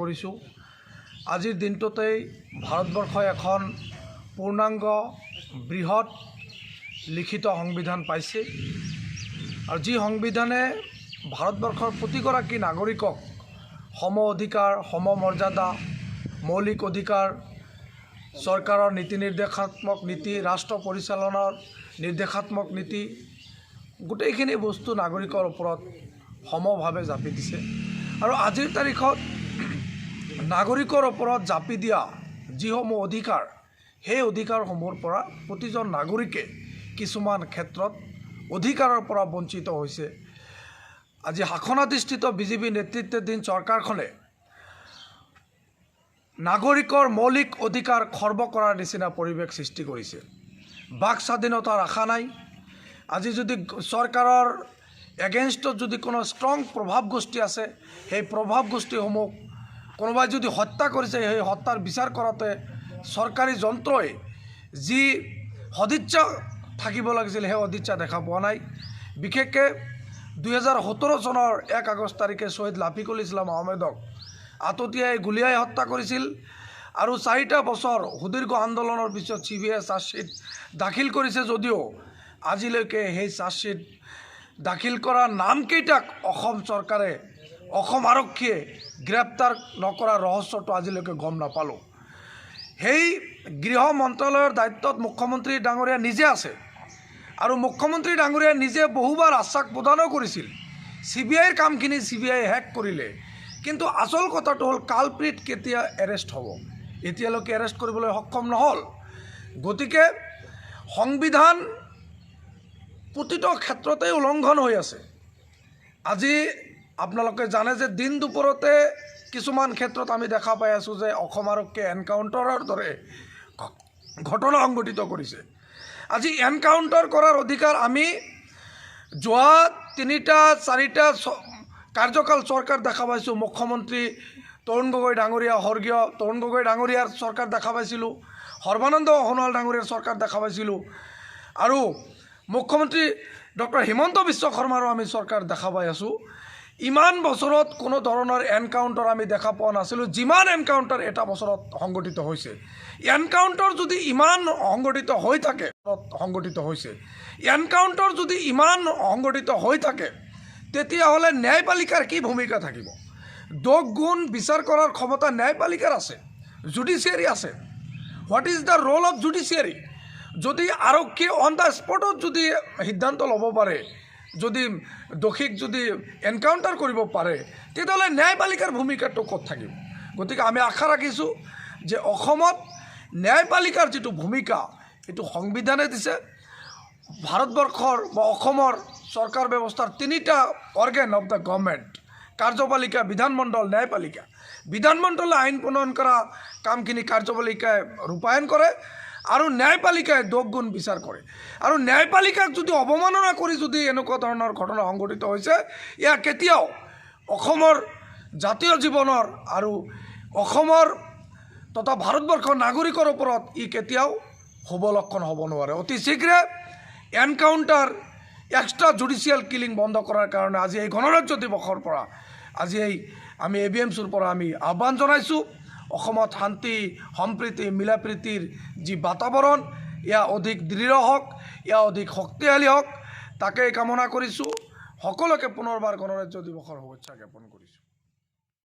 কৰিছোঁ। আজিৰ দিনটোতেই ভাৰতবৰ্ষই এখন পূৰ্ণাংগ বৃহৎ লিখিত সংবিধান পাইছে আৰু যি সংবিধানে ভাৰতবৰ্ষৰ প্ৰতিগৰাকী নাগৰিকক সম অধিকাৰ, সম মৰ্যাদা, মৌলিক অধিকাৰ, চৰকাৰৰ নীতি নিৰ্দেশাত্মক নীতি, ৰাষ্ট্ৰ পৰিচালনাৰ নিৰ্দেশাত্মক নীতি, গোটেইখিনি বস্তু নাগৰিকৰ ওপৰত সমভাৱে জাপি দিছে। আৰু আজিৰ তাৰিখত নাগৰিকৰ ওপৰত জাপি দিয়া যিসমূহ অধিকাৰ, সেই অধিকাৰসমূহৰ পৰা প্ৰতিজন নাগৰিকে কিছুমান ক্ষেত্ৰত অধিকাৰৰ পৰা বঞ্চিত হৈছে। আজি শাসনাধিষ্ঠিত বিজেপি নেতৃত্বাধীন চৰকাৰখনে নাগৰিকৰ মৌলিক অধিকাৰ খৰ্ব কৰাৰ নিচিনা পৰিৱেশ সৃষ্টি কৰিছে। বাক স্বাধীনতাৰ আশা নাই। আজি যদি চৰকাৰৰ এগেইনষ্টত যদি কোনো ষ্ট্ৰং প্ৰভাৱ গোষ্ঠী আছে, সেই প্ৰভাৱ গোষ্ঠীসমূহ কোনোবাই যদি হত্যা কৰিছে, সেই হত্যাৰ বিচাৰ কৰোঁতে চৰকাৰী যন্ত্ৰই যি সদিচ্ছা থাকিব লাগিছিল, সেই সদিচ্ছা দেখা পোৱা নাই। বিশেষকৈ 2017 চনৰ 1 আগষ্ট তাৰিখে শ্বহীদ লাফিকুল ইছলাম আহমেদক আততীয়াই গুলীয়াই হত্যা কৰিছিল আৰু 4টা বছৰ সুদীৰ্ঘ আন্দোলনৰ পিছত চিবিআই চাৰ্জশ্বিট দাখিল কৰিছে যদিও আজিলৈকে সেই চাৰ্জশ্বিট দাখিল কৰা নামকেইটাক অসম চৰকাৰে, অসম আৰক্ষীয়ে গ্ৰেপ্তাৰ নকৰাৰ ৰহস্যটো আজিলৈকে গম নাপালোঁ। সেই গৃহ মন্ত্ৰালয়ৰ দায়িত্বত মুখ্যমন্ত্ৰী ডাঙৰীয়া নিজে আছে আৰু মুখ্যমন্ত্ৰী ডাঙৰীয়াই নিজে বহুবাৰ আশ্বাস প্ৰদানো কৰিছিল। চিবিআইৰ কামখিনি চিবিআই শেষ কৰিলে, কিন্তু আচল কথাটো হ'ল কালপ্ৰিট কেতিয়া এৰেষ্ট হ'ব? এতিয়ালৈকে এৰেষ্ট কৰিবলৈ সক্ষম নহ'ল। গতিকে সংবিধান প্ৰতিটো ক্ষেত্ৰতেই উলংঘন হৈ আছে। আজি আপোনালোকে জানে যে দিন দুপৰতে কিছুমান ক্ষেত্ৰত আমি দেখা পাই আছোঁ যে অসম আৰক্ষীয়ে এনকাউণ্টাৰৰ দৰে ঘটনা সংঘটিত কৰিছে। আজি এনকাউণ্টাৰ কৰাৰ অধিকাৰ আমি যোৱা তিনিটা চাৰিটা কাৰ্যকাল চৰকাৰ দেখা পাইছোঁ। মুখ্যমন্ত্ৰী তৰুণ গগৈ ডাঙৰীয়া, স্বৰ্গীয় তৰুণ গগৈ ডাঙৰীয়াৰ চৰকাৰ দেখা পাইছিলোঁ, সৰ্বানন্দ সোণোৱাল ডাঙৰীয়াৰ চৰকাৰ দেখা পাইছিলোঁ আৰু মুখ্যমন্ত্ৰী ডক্টৰ হিমন্ত বিশ্ব শৰ্মাৰো আমি চৰকাৰ দেখা পাই আছোঁ। ইমান বছৰত কোনো ধৰণৰ এনকাউণ্টাৰ আমি দেখা পোৱা নাছিলোঁ, যিমান এনকাউণ্টাৰ এটা বছৰত সংঘটিত হৈছে। এনকাউণ্টাৰ যদি ইমান সংঘটিত হৈ থাকে, সংঘটিত হৈছে, এনকাউণ্টাৰ যদি ইমান সংঘটিত হৈ থাকে, তেতিয়াহ'লে ন্যায়পালিকাৰ কি ভূমিকা থাকিব? দোষ গুণ বিচাৰ কৰাৰ ক্ষমতা ন্যায়পালিকাৰ আছে, জুডিচিয়াৰী আছে। What is the role of judiciary? যদি আৰক্ষী অন the স্পটত যদি সিদ্ধান্ত ল'ব পাৰে, যদি দোষীক যদি এনকাউণ্টাৰ কৰিব পাৰে, তেতিয়াহ'লে ন্যায়পালিকাৰ ভূমিকাটো ক'ত থাকিব? গতিকে আমি আশা ৰাখিছোঁ যে অসমত ন্যায়পালিকাৰ যিটো ভূমিকা, এইটো সংবিধানে দিছে। ভাৰতবৰ্ষৰ বা অসমৰ চৰকাৰ ব্যৱস্থাৰ তিনিটা অৰ্গেন অফ the government, কাৰ্যপালিকা, বিধানমণ্ডল, ন্যায়পালিকা। বিধানমণ্ডলে আইন প্ৰণয়ন কৰা কামখিনি কাৰ্যপালিকাই ৰূপায়ণ কৰে আৰু ন্যায়পালিকাই দোষ গুণ বিচাৰ কৰে। আৰু ন্যায়পালিকাক যদি অৱমাননা কৰি যদি এনেকুৱা ধৰণৰ ঘটনা সংঘটিত হৈছে, এয়া কেতিয়াও অসমৰ জাতীয় জীৱনৰ আৰু অসমৰ তথা ভাৰতবৰ্ষৰ নাগৰিকৰ ওপৰত ই কেতিয়াও শুভ লক্ষণ হ'ব নোৱাৰে। অতি শীঘ্ৰে এনকাউণ্টাৰ, এক্সট্ৰা জুডিচিয়েল কিলিং বন্ধ কৰাৰ কাৰণে আজি এই গণৰাজ্য দিৱসৰ পৰা আজি এই আমি এবিএমছুৰ পৰা আমি আহ্বান জনাইছোঁ। অসমত শান্তি, সম্প্ৰীতি, মিলা প্ৰীতিৰ যি বাতাবৰণ, এয়া অধিক দৃঢ় হওক, এয়া অধিক শক্তিশালী হওক, তাকেই কামনা কৰিছোঁ। সকলোকে পুনৰবাৰ গণৰাজ্য দিৱসৰ শুভেচ্ছা জ্ঞাপন কৰিছোঁ।